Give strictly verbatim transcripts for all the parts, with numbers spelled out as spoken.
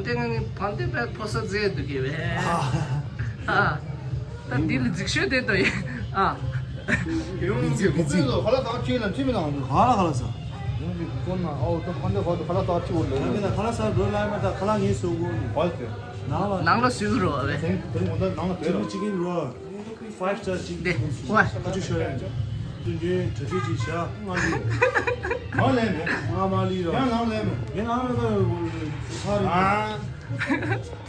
དེ་ང་ནི་བན་དེ་བས་ཕོ་ས་རྫས་འདུག་གི་བས། ཨ། ད་འདི་ལ་འཛིག་ཤོས་དེ་དོ་ཡིན། ཨ། ཡོང་གི་གོ་ཚོད་ལ་ཁ་ལག་ཟ་ཁྱེད་ལ་ཁྲིད་མི་ལང་འདུག་ཁ་ལག་ཁ་ལག་ཟ། ཡོང་གི་གོ་ན་ཨའོ་ད་བན་དེ་ཁ་ལག་ཁ་ལག་ཟ་ཁྱེད་འོ་ལ་ཡོང་གི་ན་ཁ་ལག་ཟ་འགྲོ་ལ་མ་ད་ཁ་ལག་ངས་ཟོ་གོ་ནི་བལ་ཏེ་ནང་ལ་ནང་ལ་ཟོས་རོ་བས། དེ་དེ་ངོ་ད་ནང་ལ་བལ་ཅི་རོ། ཅི་གིན་རོ། Five star ཅིག་འདི་ཝ། ཁ་ཆུ་ཤོར་ཡ་ཅིག་ཏུ་ཉོས་གྲ་སྒྲིག་ཅིག་བྱ་ང་ལི། ང་ལས་མེད། ང་མ་ལི་ར། ཡང་ང་ལས་མེད། ངས་ང་ར་ད་ཧ་རི། ཨ།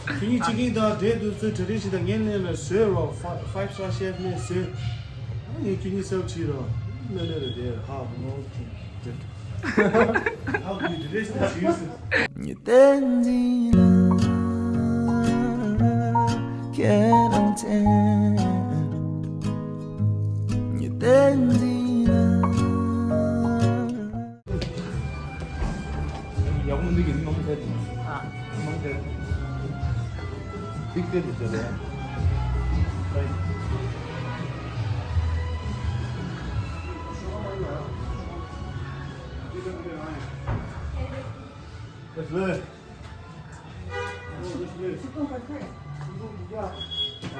ཁྱོད་གཉིས་ཅིག་གིན་ད་དེ་དུས་ཚོད་གྲ་སྒྲིག་ཅིག་ད་ངས་ལས་ལ་བཟོས་རོ། Five star chef ནས་བཟོས། ངས་ཁྱོད་གཉིས་སབ་ཅིག་རོ། མེ་ལེ་ར་དེ་ཧ་མོ་ཁྱོད། I'll be the rest of you. ཉི་སྟེང་འཛིན་ལ་ཁྱེད་རང་བཙན། ཉི་སྟེང་འཛིན་ལ། ཡག་པོ་འདུག་གི་ནོམ་ཐལ། ཨ། ནོམ་ཐལ། ཐིག་ཐལ་དུ་བྱས་ལ།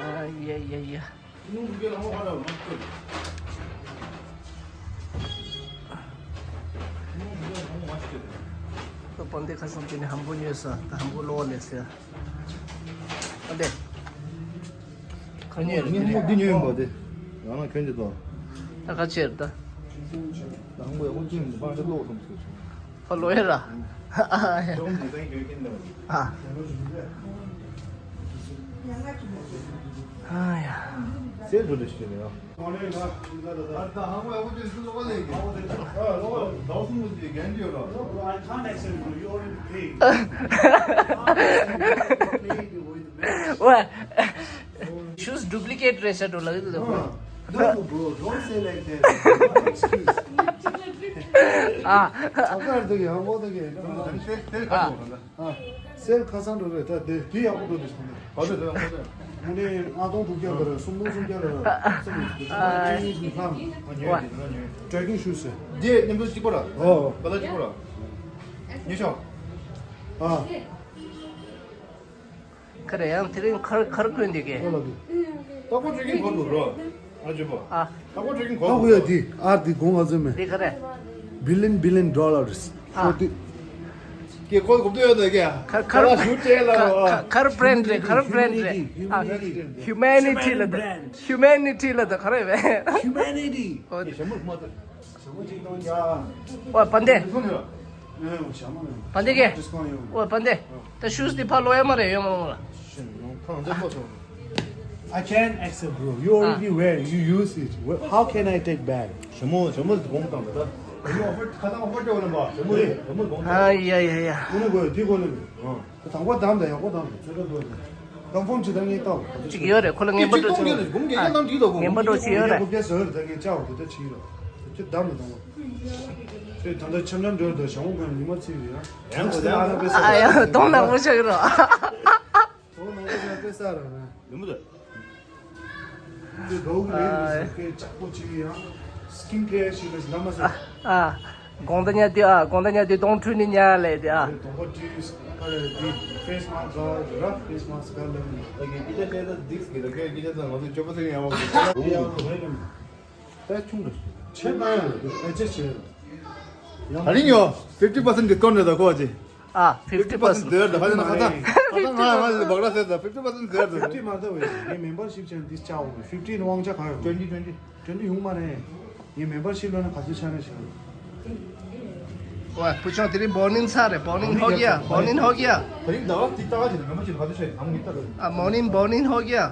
ཨ་ཡ་ཡ་ཡ། ཁོ་པང་དེ་ཁ་སང་དེ་ནས་ཧམ་པོ་ཉོས་ས་ད་ཧམ་པོ་ལོག་ལས་ཟེར། ཨ་ལེ། ཁ་ཉོས་རེད་དེ་རེད། འདི་ཉོས་ཡིན་པ་དེ། ཡང་ན་ཁྱོད་ཀྱི་དོ། ད་ཁ་ཆེར་ད། ད་ཧམ་པོ་ཡག་པོ་ཅིག་ཡིན་པ་ཁྱོད་ལོག་སོང་ཟེར། ཕ་ལོ་ཡ་ར། ཨ་ཡ། ཨ། སེལ་འགྲོ་འདྲ་ཞིག་ཡོད་ཡ། ཝ། Shoes duplicate རེད་ཤག་འགྲོ་ལ་ཡོད་དོ། No, bro, don't say like that. Excuse. ཨ། ཨ་ཁར་དུ་ཡང་མོ་དུ་གེ། ཨ། ཨ། སེལ་ཁ་སང་འགྲོ་རེད་ད་དེ་དེ་ཡག་པོ་འགྲོ་དེ་སོང་ནས། ག་ཚོད་དེ་ཡག་པོ་དེ། དངོས་གནས་ལྔ་སྟོང་དྲུག་བརྒྱ་དང་སུམ་སྟོང་སུམ་བརྒྱ་ལ་སུམ་ཅི་ནི་ལྷམ། ཨ་ཉོས་དེ་ན་ཉོས། Trekking shoes། འདི་མཉམ་དུ་གཅིག་པ་ར། ཨོ། ག་ལ་གཅིག་པ་ར། ཉོས་ཤོག་ཨ། ཁ་རེ་ཡང་དེ་རིང་ཁར་ཁར་གོན་འདི་གས། ཨོ་ལ་དུ། ཏག་པོ་Trekking་གོ་འདུག་རོ། ཨ་ཇོ་པ། ཨ། ཏག་པོ་Trekking་གོ་ཨ་འདུག་ཧུ་ཡ་རོ། འདི་ཨར་འདི་གོང་ཨ་ཚོད་མེད། འདི་ག་རེ། Billion billion dollars ཨ། ཤོ་འདི། ཀྱེ་ཁོ་གོ་འདུག་ཡོད་ད་ཀྱེ། ཁར་ཁར་ཁར་ཤུ་ཅེ་ལ་རོ། ཁར་ཁར་brand རེད། ཁར་brand རེད། ཨ། Humanity ལ་ད། Humanity ལ་ད་ག་རེ་བས། Humanity། ཨོ། ཞྭ་མོ་མ་ད། ཞྭ་མོ་གཅིག་གཏོང་རྒྱ། ཨོ་བན་དེ། ཞྭ་མོ་ཡོད། ཨེ་ཞྭ་མོ་ཡོད། བན་དེ་གས། Discount ཡོད། ཨོ་བན་དེ། ད་shoes འདི་ཕར་ལོག་ཡ་མ་རེད་ཡོད་མ་མ་ལ། ཞིམ་ནོ་ཁང་འདི་པོ་སོང་། I can't accept, bro. You already wear, you use it. Wh- How can I take back? ཞྭ་མོ་ཞྭ་མོ་དགོངས་དང་ད། ཁ་ཏང་ཧོ་ཅོ་ལེན་པ། ཞྭ་མོ་ཞྭ་མོ་དགོངས་དང་། ཨ་ཡ་ཡ་ཡ། ཨུ་ནུ་གོ་དེ་གོ་ལེན། ཨ། དང་པོ་དམ་དང་ཡག་པོ་དམ་ཚོད་ལྟ་དགོས་དང་། confirm བྱེད་ད་ངས་བལྟ་བ། ཅིག་ཡོད་རེད། ཁོ་ལ་ངན་པ་འགྲོ་ཆོག་ངན་པ་འགྲོ་ཆོག་ཡོད་རེད། ཁོ་བརྒྱ་ཟེར་ད་ངས་བཅའ་བ་དེ་ལྟ་བྱེད་རོགས། ཁྱོད་བདམས་ལ་དང་བ། ཁྱོད་ད་ལྟ་འཆམ་འཆམ་འགྲོ་ད་ཞང་བོ་གོན་ཉི་མ་ཚིག་རེད་ཡ། ཡང་ཁོ་ལ་ཨ་ན་པེ་ས་ཨ་ཡ་གདོང་ནག་པོ་ཆགས་རོགས། གདོང་ནག་པོ་ཆགས་པེ་ས་ར་ན། ཡོད་མོ་ད། འདི་རྡོ་གི་རེད་ཟེར་སྐད་ཆག་པོ་ཅིག་ཡང་། skin care ཞིག་ལ་ཟླ་མ་ཟེར། ཨ། དགོང་དག་ཉལ་དུས་ཨ། དགོང་དག་ཉལ་དུས་གདོང་འཁྲུད་ནས་ཉལ་ལས་དེ་ཨ། དགོང་པ་དུས་ཨ་རེ་དེ་face mask ག་ར་face mask ག་ལབ་ནས། ད་གི་ཀི་ཅ་ཅེ་ད་དིགས་གི་ད་གི་ཀི་ཅ་ད་ང་ཚོ་ཅོ་པ་ཚིག་ཡང་བ་གི་ད་ཡང་རེད་ལམ། ད་ཆུང་རེད། ཆེ་ན་ཡང་རེད་ཨེ་ཅེ་ཆེ། ད་རིང་ཡོ་fifty percent discount རེད་ད་གོ་ཅེ། ཨ། fifty percent ཟེར་ད་ཧ་ཅང་ན་ཁ་ཚ། ཁ་ཚ་ང་ང་ལ་བག་ར་ཟེར་ད་fifty percent ཟེར་ད། fifty མ་ད་བས་ངའི་membership ཅན་འདི་བཅའ་འོང་fifty ནི་དབང་ཆ་ག་ཡོད། twenty twenty twenty ཡོང་མ་རེད། ངའི་membership ལོ་ན་ག་ཚོད་ཆགས་ན་ཞིག་ཝ། བུ་ཆུང་དེ་རིང་morning ཚར་རེད། morning हो गया। morning हो गया། དེ་རིང་ཟླ་བ་འདི་ལྟ་ག་ཅིག་ན་membership ག་ཚོད་ཆགས་ཡིན་ནམ་ངས་ལྟ་རེད། ཨ། morning morning हो गया།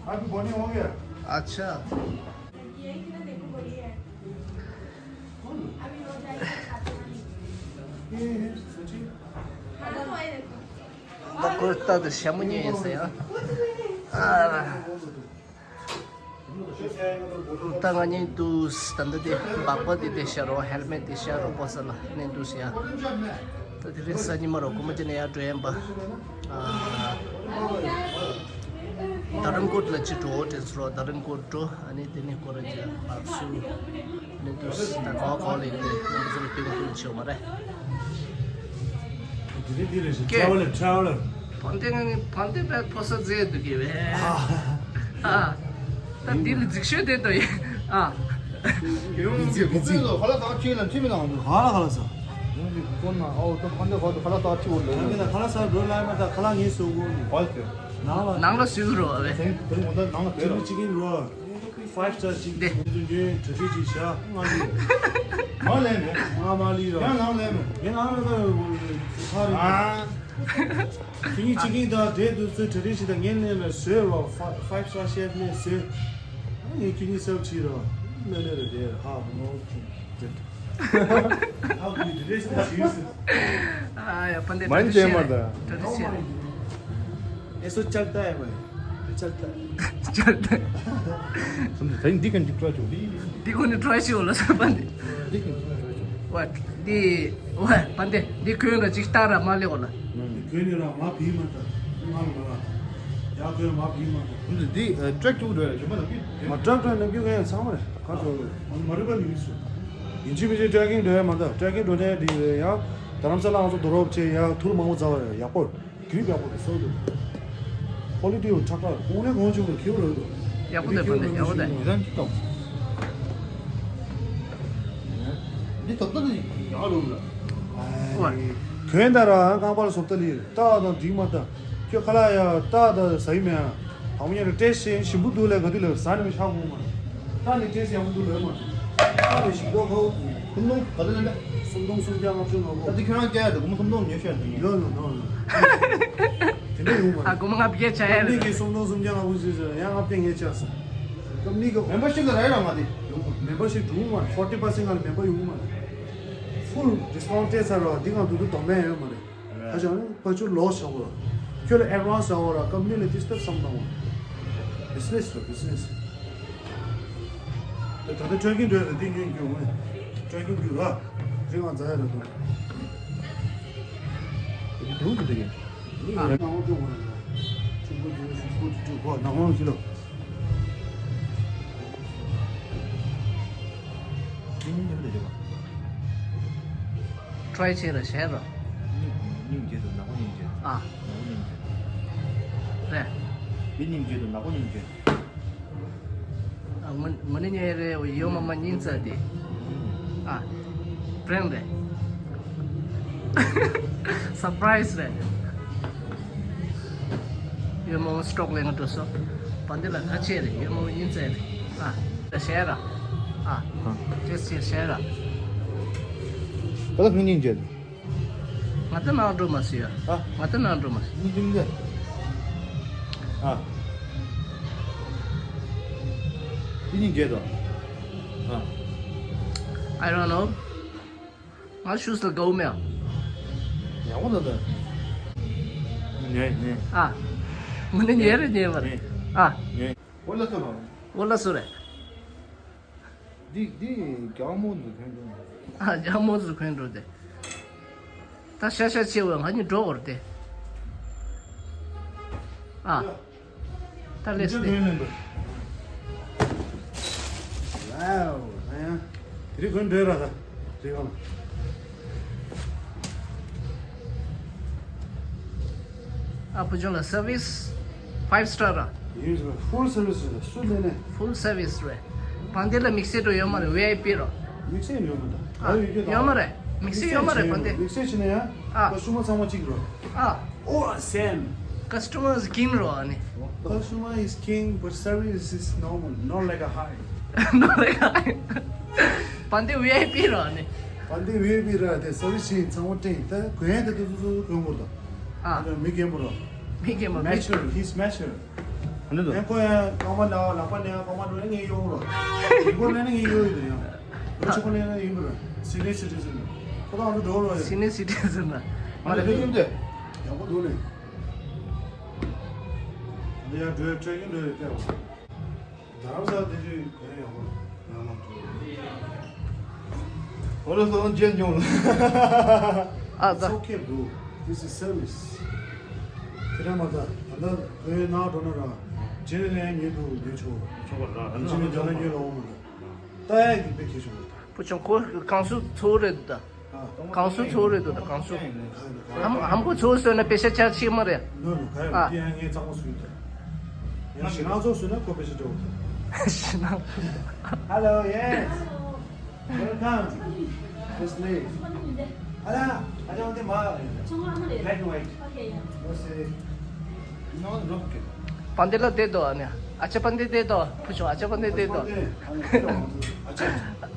ཨ་ཁུ་morning हो गया། अच्छा। ད་ཁོ་ལྟ་དུ་ཞྭ་མོ་ཉོས་ཡིན་ཟེར་ཡ། ཨ། ད་ང་གཉིས་འདུག་ད་འདི་དེ་སྦག་སྦག་དེ་དེ་ཤར་རོ། helmet དེ་ཤར་རོ། པོ་ས་ལ་གནས་འདུག་ཟེར་ཡ། ད་དེ་རིང་གཟའ་ཉི་མ་རོ། དགོང་མོ་ཅིག་ནས་ཡར་འགྲོ་ཡིན་པ། ཨ། རྡ་རམ་ཀོར་ལ་ཅིག་འགྲོ་དྲན་སོང་རོ། རྡ་རམ་ཀོར་འགྲོ། ཨ་ནི་དེ་ནས་སྐོར་ར་ཅིག་ལག་སུ་ནས་འདུག་ད་ག་བ་ག་བ་ལ་ཡིན་ནའི་ང་ཚོ་ལ་སྐྱོན་ཐུག་ཆེ་བ་མ་རེད། འདི་འདི་རེད་ཤག་ཀེ། Traveler, traveler. བན་དེ་ང་ནི་བན་དེ་པའི་ཕོ་ས་རྫས་འདུག་གི་བས། ཨ། ད་འདི་ལ་རྫིག་ཤོས་དེ་ལྟ་ཡིན། ཨ། ཡོང་གི་ཚིག་གི་ཚིག་ཁ་ལག་ཟ་ཁྱི་ལ་ཁྱི་མི་ནང་དུ། ཁ་ལག་ཁ་ལག་ཟ། ཡོང་གི་ཁོ་ན་ཨའོ་ད་ཕན་དེ་ཁ་ལག་ཟ་ཁྱི་འོ་ལ། ཁ་ལག་ཟ་འགྲོ་ལ་མ་ད་ཁ་ལག་ངས་ཟ་གོ་ནི། ཧོལ་ཏེ། ནང་ལ། ནང་ལ་ཟ་གི་རོ་བས། དེ་ངོ་ད་ནང་ལ་བེ་རོ། ཅི་གིན་རོ། Five star ཅིག་འདི་དུ་འགྱོན་གྲ་སྒྲིག་ཅིག་བྱ། ང་ལི། ང་ལས་མེད། ང་མ་ལི་ར། ཡང་ནང་ལས་མེད། ངས་ང་ལ་ཁ་རི། ཨ། ཁྱོད་གཉིས་ཅི་གིན་ད་དེ་དུ་ཚོད་གྲ་སྒྲིག་ཅིག་ད་ངས་ལས་མེད་བཟོས་རོ། Five star chef ནས་བཟོས། ངས་ཁྱོད་གཉིས་སབ་ཅིག་རོ། ལས་ལས་ར་དེ་ཧ་མོ། ཨ་ཡ་ཕན་དེ། མན་ཇེ་མ་ད། ཨེ་སོ་ལྕགས་རྟ་ཡ་མ་རེད། ལྕགས་རྟ། ལྕགས་རྟ། སོམ་ད་འདི་ག་འདི་ཀྲོ་ཅོ་འདི། འདི་ཁོ་ནི་ཀྲོ་ཤི་འོ་ལ་ས་ཕན་དེ། འདི་ག་འདི་ཀྲོ་ཅོ། ཝ་འདི་ཝ་ཕན་དེ་འདི་ཁོས་ལ་ཅིག་ལྟ་ར་མ་ལེ་འོ་ལ། ཁོས་ནི་ར་མ་བི་མ་ད། མ་ལ་མ་ལ། ཡ་ཁོས་མ་བི་མ་ད། འདི་འདི་ཀྲེག་ཅུ་འགྲོ་ཡ་ཞུ་མ་ལ་བི། མ་ཀྲེག་ཀྲེག་ནམ་རྒྱུན་ངས་ཚང་མ་རེད། ཁ་ཆོ་རེད། མ་རིག་པ་མི་ཡིན་སུ། ཡིན་གཅིག་མིན་གཅིག་ཊེ་རེ་ཀིང་འགྲོ་ཡ་མ་གཏོགས། ཊེ་རེ་ཀིང་འགྲོ་ནས་འགྲིག་རེད་ཡ། རྡ་རམ་ས་ལ་ང་ཚོ་རྡོ་རོབ་ཆེ་ཡ། ཐུར་མང་པོ་འཛའ་བ་རེད། ཡག་པོ། གི་ཡག་པོ་རེད་སོ་དུ། ཁོ་ལི་ཊི་ཡང་ཁྲག་ཁྲག་དབུགས་ལས་གོང་ཆུང་དུ་ཁེའུ་རེད་དུ། ཡག་པོ་དེ་པ་འདི་ཡག་པོ་དེ། འདི་ཐོབ་ཐང་ཡག་རུང་ལ། ཨོ། གོན་ད་ར་རྐང་པར་བཟོ་ལྟ་ལི་རྟགས་དང་འགྲིག་མ་ལྟ། ཁྱོད་ཁ་ལག་ཡ་རྟགས་དང་ཟ་ཡི་མེད་ཨ། བ་མོ་ཉལ་རེ་ཏྲེ་ཞིམ་པོ་འདུག་ལས་ག་དུས་ལས་ཟ་ནས་མི་ཤ་གོང་མ། ད་ནི་ཏྲེ་ཞིམ་པོ་འདུག་ལས་མ། ད་ནི་ཞིམ་པོ་ཁོ། སུམ་སྟོང་ག་དུས་ལས་འདྲ། སུམ་སྟོང་སུམ་བརྒྱ་ལྔ་བཅུ་ང་དགུ། ད་དེ་ཁྱོད་རང་སྐྱེ་ཡ་འདུག་སྒོར་མོ་སུམ་སྟོང་ཉོས་ཤོད་འདུག་ཉོ། ནོ་ནོ་ནོ་ནོ། དེ་འདྲ་ཡོང་མ། ཨ་སྒོར་མོ་ལྔ་བརྒྱ་ཆ་ཡ་རེད། ནི་གི་སུམ་སྟོང་སུམ་བརྒྱ་ལྔ་བཅུ་ཞིག་ཡང་ལྔ་བརྒྱ་ངས་ཆགས་སོང་། སྐབས་ནི་གི་མེམ་བར་ཤིབ་ལ་རག་ཡོད་མ་དེ། ཡོང་མ་མེམ་བར་ཤིབ་འགྲོ་མ་ཕོར་ཊི་པར་སེན་ཊི་ང་ལ་མེམ་བར་ཡོང་མ་རེད། ཕུལ་ཌི་སི་ཀའུན་ཊི་སྤྲད་ཚར་ར་འདི་གང་དུ་དུ་དོ་མེད་ཡོད་མ་རེད། ད་ཅང་ཕ་ཆུ་ལོ་ཞག་བོ་ར། ཁྱོད་ལ་ཨེ་ཌི་ཝན་སི་ཞག་བོ་ར་ཀམ་ནི་ལ་ཏིས་ཏེབ་བསམ་བཏང་བ། བི་ཛི་ནེ་སི་ར་བི་ཛི་ནེ་སི། ད་ལྟ་ཊེ་རེ་ཀིང་འགྲོ་ཡ་ད་འདི་ཉོས་རྒྱུ་ངོས། ཊེ་རེ་ཀིང་རྒྱུ་ར། རི་ང་འཛའ་ཡ་ར་དུ། འདི་འདུག་འདི་འདུག་ཡིན། ཨ། ནང་ལོགས་འགྲོ་དགོས་ར། ཆུ་བོ་འདི་ཆུ་བོ་འདི་འགྲོ་དགོས་ནང་ལོགས་འདི་ལོ། ཊི་རའེ་བྱེད་ར་བྱས་ར། སྙིང་རྗེ་འདུག་ནག་པོ་སྙིང་རྗེ། ཨ། ནག་པོ་སྙིང་རྗེ། རེད། འདི་སྙིང་རྗེ་འདུག་ནག་པོ་སྙིང་རྗེ། ཨ་ངོ་ངོ་ནི་ཉེ་རེ་ཡོ་མ་མ་སྙིང་རྩ་དེ། ཨ། པྲེང་རེད། སར་པ་རའི་སི་རེད། ཡོ་མོ་སི་ཊོག་ལེན་ག་འགྲོ་སོང་། བ་འདི་ལ་ག་ཆེ་རེད། ཡོ་མོ་ཡིན་ཚེ་རེད། ཨ། ད་ཤེས་ར། ཨ། ཅེས་ཅེས་ཤེས་ར། ད་ལ་ཕན་ཉིན་བརྗེད། ང་ད་ནང་འགྲོ་མ་སི་ཡ། ཨ། ང་ད་ནང་འགྲོ་མ་སི། ཉིན་རྒྱུན་ལས། ཨ། ཕན་ཉིན་བརྗེད་དོ། ཨ། I don't know. ང་ཤུས་ལ་དགའ་བོ་མེད། ཡག་པོ་འདུག་ད། ཉེ་ཉེ། ཨ། ངོ་ནི་ཉེ་རེད་ཉེ་བ་རེད། ཨ། ཉེ། འོ་ལ་སོ་ར། འོ་ལ་སོ་རེད། འདི་འདི་རྒྱག་མོ་འདུག་གོན་འགྲོ། ཨ་རྒྱག་མོ་འདུག་གོན་འགྲོ་དེ། ད་ཤ་ཤ་ཆེ་བ་ང་གཉིས་འགྲོ་བར་དེ། ཨ། ད་ལེས་ཏེ། ཝའོ། ཨ་ཡ། དེ་རིང་གོན་འདྲེ་ར་ད། དེ་གང་། ཨ་བུ་ཆུང་ལ་སར་བིས་ཕའིབ་སི་ཊར་ར། ཡིན་ཟེར་ཕུལ་སར་བིས་རེད་སུ་ལས་ནས། ཕུལ་སར་བིས་རེད། བང་དེ་ལ་དམིགས་བསལ་འགྲོ་ཡོད་མ་རེད། ཝི་ཨའི་པི་རོ། དམིགས་བསལ་ཡོད་མ་ད། ཨ་ཡོད་ཀྱི་ད། ཡོད་མ་རེད། དམིགས་བསལ་ཡོད་མ་རེད་བང་དེ། དམིགས་བསལ་བྱས་ན་ཡང་ཨ། ཀ་སི་ཊ་མར་ཚང་མ་གཅིག་རོ། ཨ། Oh, Sam. Customer is king རོ་ཨ་ནི། Customer is king, but service is normal, not like a high. Not like a high. བང་དེ་ཝི་ཨའི་པི་རོ་ཨ་ནི། བང་དེ་ཝི་ཨའི་པི་ར་དེ་སར་བིས་བྱས་ཚང་མ་སྤྲད་ད་གོན་ཡ་དེ་དུ་དུ་དུ་གོན་དགོས་ད། ཨ། ཨ་མི་རྒན་པོ་རོ། མི་རྒན་པོ་མི། Mature, he's mature. ཨ་ནི་དུ། ཨེ་ཁོ་ཡ་རྐང་པ་ན་ལག་པ་ན་རྐང་པ་འགྲོ་ཡ་ངས་གཡོག་རོ། རིན་གོང་ལེན་ན་ངས་གཡོག་ཡོད་དོ་ཡ། ལོ་ཆུང་ལེན་ན་ཡིན་པ་རེད། སི་ནི་ཡར་སི་ཊི་ཛན་རེད། ཁོ་ད་ང་ཚོ་འགྲོ་རོགས་ཡོད། སི་ནི་ཡར་སི་ཊི་ཛན་རེད། ང་ལ་ཕེབས་ཀྱིན་དེ། ཡག་པོ་འདུག་ནས། ང་ཡང་འགྲོ་ཡ་ཁྲལ་གྱིན་འགྲོ་ཡོད་བལྟས་པ། རྡ་རམ་ས་ལ་དེ་དུས་གོ་ཡ་ཡག་པོ་རེད། ང་མ་འགྲོ། ཨོ་ལོ་སོང་རྗེས་མྱོང་ལ། ཨ་ད། It's okay, bro. This is service. དེ་ར་མ་ད་ད་ལྟ་བོད་ནང་འགྲོ་ན་ར། ཇེ་ནི་ལན་ཉེ་དུ་ཉེ་ཆོག་ཇེ་ནི་ཇ་ལ་ཉེ་ལ་འོང་མ་ད། ལྟ་ཡག་གི་དཔེ་ཁྱེད་ཆུང་མ་ད། བུ་ཆུང་ཁོ་གང་སུ་ཚོ་རེད་ད། གང་སུ་ཚོ་རེད་འདུག་ད་གང་སུ། ཧམ་ཧམ་གོ་ཚོ་སོན་ན་པེ་ཤ་ཆ་ཆི་མ་རེད། ནོ་ནོ་ག་ཡ་ཨ། དེ་ཡང་ངས་གཙང་མ་སུ་ཡིན་ད། ཡང་ཞི་ནང་ཚོ་སུ་ན་ཁོ་པེ་ཤ་ཅོ། ཞི་ནང་། Hello, yes. Welcome. This place. Hello, I don't want to. Black and white. Okay, yeah. What's it? No, no, okay. པན་དེ་ལ་དེ་དོ་ཨ་ནི། ཨ་ཅེ་པན་དེ་དེ་དོ། ཕུ་ཆུང་ཨ་ཅེ་པན་དེ་དེ་དོ། ཨ་ཅེ།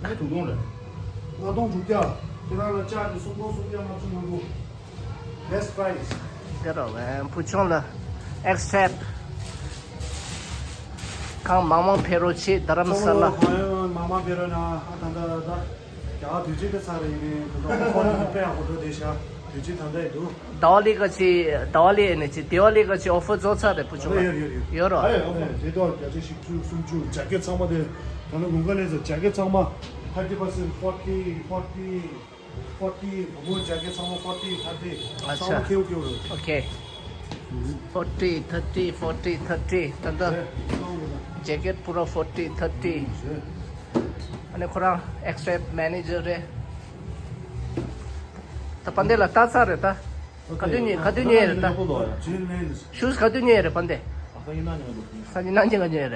ངས་དུང་དུང་རེད། ལྔ་སྟོང་དྲུག་བརྒྱ། ཁྱེད་རང་ལ་ལྕགས་ཀྱི་སུམ་སྟོང་སུམ་བརྒྱ་ལྔ་བཅུ་ང་དགུ། Best price. དེ་རོ་ཝེ་ཕུ་ཆུང་ལ་ཨེག་སེབ། གང་མང་མང་ཕེ་རོ་ཆེ་རྡ་རམ་ས་ལ། གང་ཡང་མང་མང་ཕེ་རོ་ན་ཨ་ད་ད་ད། རྒྱ་གར་དུས་ཆེན་དེ་ཚར་རེ་ཡིན་ནའི་དེ་ཚོ་ཧོ་ཧོ་དེ་དཔེ་ཡག་པོ་འགྲོ་བསྡད་ཤག་དུས་ཆེན་ད་ལྟ་ཡིན་འདུག་ད་ཝ་ལི་ག་ཅི་ད་ཝ་ལི་ཨེ་ནི་ཅི་དེ་ཝ་ལི་ག་ཅི་ཨོ་ཕར་རྫོགས་ཚར་རེད་ཕུ་ཆུང་ལ། ཡོད་ཡོད་ཡོད། ཡོད་རོ། ཨ་ཡོད་ཨ་ཡོད་དེ་དོ་བརྒྱ་ཆ་བཞི་བཅུ་སུམ་ཅུ་ཇེ་ཀེ་ཊི་ཚང་མ་དེ་ད་ནི་དགུན་ཁ་ལས་ཟེར་ཇེ་ཀེ་ཊི་ཚང་མ་thirty percent, forty, forty, forty བུ་མོ་ཇེ་ཀེ་ཊི་ཚང་མ་forty, thirty ཨ་ཚང་མ་ཆ་ཁེའུ་ཁེའུ་རེད། ཨོ་ཁེ། forty, thirty, forty, thirty ད་ལྟ་ཇེ་ཀེ་ཊི་པུ་ར་forty, thirty། ཨ་ནི་ཁོ་རང་ཨེག་སེབ་མེ་ནེ་ཇར་རེད། ད་པན་དེ་ལ་ལྟ་ཚར་རེད་ད། ག་དུས་ཉོས་ག་དུས་ཉོས་རེད་ད། ཇིན་མེན་ཤུས་ག་དུས་ཉོས་རེད་པན་དེ། སང་ཉིན་གནངས་ཉིན་ཉོས་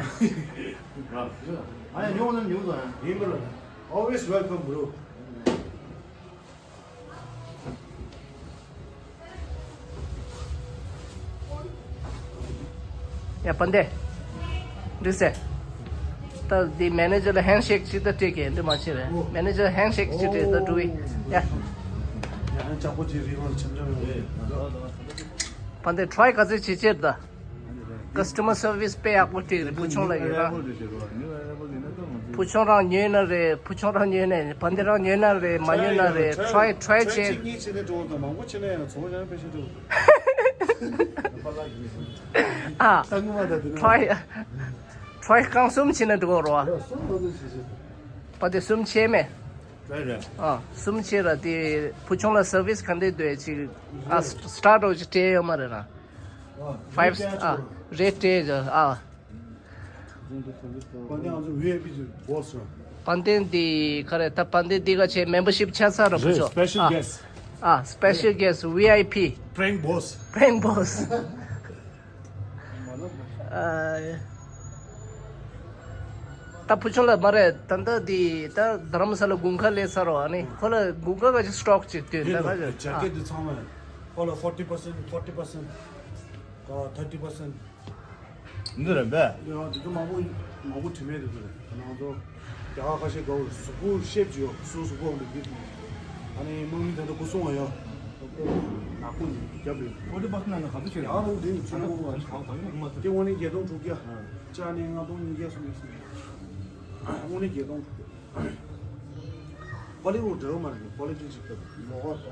རེད། Always welcome, bro. ཡ་པན་དེ། འགྲིག་སེ། ད་འདི་མེ་ནེ་ཇར་ལ་ཧེན་ཤེག་ཅིག་ད་སྤྲད་གི་འདི་མ་བྱེད་རེད། མེ་ནེ་ཇར་ཧེན་ཤེག་ཅིག་སྤྲད་ད་འགྲོ་གི། ཡ། ཡང་ཅག་པོ་ཅིག་རིག་པ་ཆམ་ཆམ་ཡོང་རེད། པན་དེ་ཊ་རའི་ག་ཚོད་བྱེད་ཅེར་ད། ཀ་སི་ཊ་མར་སར་བི་སི་དཔེ་ཡག་པོ་སྤྲད་རེད་བུ་ཆུང་ལ་ཡོད་ར། བུ་ཆུང་རང་ཉོས་ན་རེད། བུ་ཆུང་རང་ཉོས་ན་པན་དེ་རང་ཉོས་ན་རེད། མ་ཉོས་ན་རེད། ཊ་རའི་ཊ་རའི་བྱེད། གཉིས་བྱེད་ནས་འགྲོ་དང་མང་པོ་བྱེད་ན་ཡང་ཚོ་ཡང་དཔེ་ཤ་འགྲོ། ཨ། ཊ་རའི་ཊ་རའི་རྐང་གསུམ་བྱེད་ན་འགྲོ་རོགས། པན་དེ་གསུམ་བྱེད་མེད། ཨ་གསུམ་བྱེད་ར་དེ་བུ་ཆུང་ལ་སར་བི་སི་ག་འདྲས་འདུག་ཅིག་ཨ་སི་ཊར་ཊར་ཅིག་སྤྲད་ཡོད་མ་རེད་ར། ཕའིབ་ཨ་རེད་སྤྲད་ཡོད་ཨ། པན་དེ་ང་ཚོ་ཝི་ཨའི་པི་གི་བོ་སི་ར། པན་དེ་འདི་ག་རེ་ད་པན་དེ་འདི་ག་ཆེ་མེམ་བར་ཤིབ་ཆགས་ཚར་ར་བུ་ཆུང་། Special guest. ཨ་སི་པེ་ཤལ་གེ་སི་ཊི་ཝི་ཨའི་པི། Prank boss. Prank boss. ཨ། ད་བུ་ཆུང་ལ་མ་རེད་ད་ལྟ་འདི་ད་རྡ་རམ་ས་ལ་དགུན་ཁ་སླེབས་ཚར་རོ། ཨ་ནི་ཁོ་ལ་དགུན་ཁ་ག་ཅིག་སི་ཊོག་ཅིག་སྟོན་ད་ག་ཅིག་ཇེ་ཀེ་ཊི་འདི་ཚང་མ་ཁོ་ལ་forty percent, forty percent, thirty percent. འདི་རེད་པས། ཡང་དེ་ཚོ་མང་པོ་མང་པོ་དྲི་མེད་དེ་ཚོ་རེད། ང་ཚོ་རྒྱ་གར་ཁ་ཤས་དགའ་བོ་གཟུགས་པོ་ཤེབ་ཅིག་ཡོད། སུ་གཟུགས་པོ་འདི་འདི་ཨ་ནི་དམག་མི་དེ་ཚོ་སྐུ་སྲུང་བ་ཡོད། ནག་པོ་ནི་རྒྱབ་རེད། ཨོ་དེ་པ་སི་ནང་ལ་ག་ཚོད་ཡང་རུང་དེ་ནི་ཚུར་ལོག་པ་ག་ག་ནི་མ་ཐུབ། དེ་དངོས་གནས་བརྒྱད་སྟོང་དྲུག་བརྒྱ། ལྕགས་ནི་ལྔ་སྟོང་ཉིས་བརྒྱ་སོང་ཡོད་སྲིད། དངོས་གནས་བརྒྱད་སྟོང་དྲུག་བརྒྱ། ཧོ་ལི་ཝུཌ་འདྲ་བོ་མ་རེད། ཀོ་ལི་ཊི་ཅིག་སྟབས་མོ་ཧོ་ཏོ།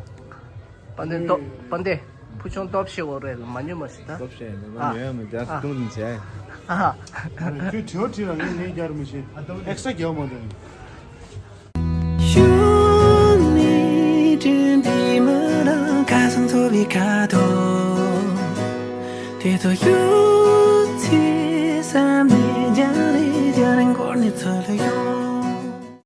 པན་དེ་ཏོ་པན་དེ་བུ་ཆུང་སྟོབས་ཆེ་བོ་རེད་ལ་མ་ཉོ་མ་ཤི་ད། སྟོབས་ཆེ་ནི་མ་ཨ། ཉོ་ཡ་མི་འདྲ་ཨ། སྟོང་ནི་བྱས། ཨ་ཧ། ཁྱོད་དྲི་བ་དྲིས་ལ་ངས་ངས་རྒྱལ་མི་ཤེས། ཨེག་སི་ཊ་ར་རྒྱལ་མ་འདྲ།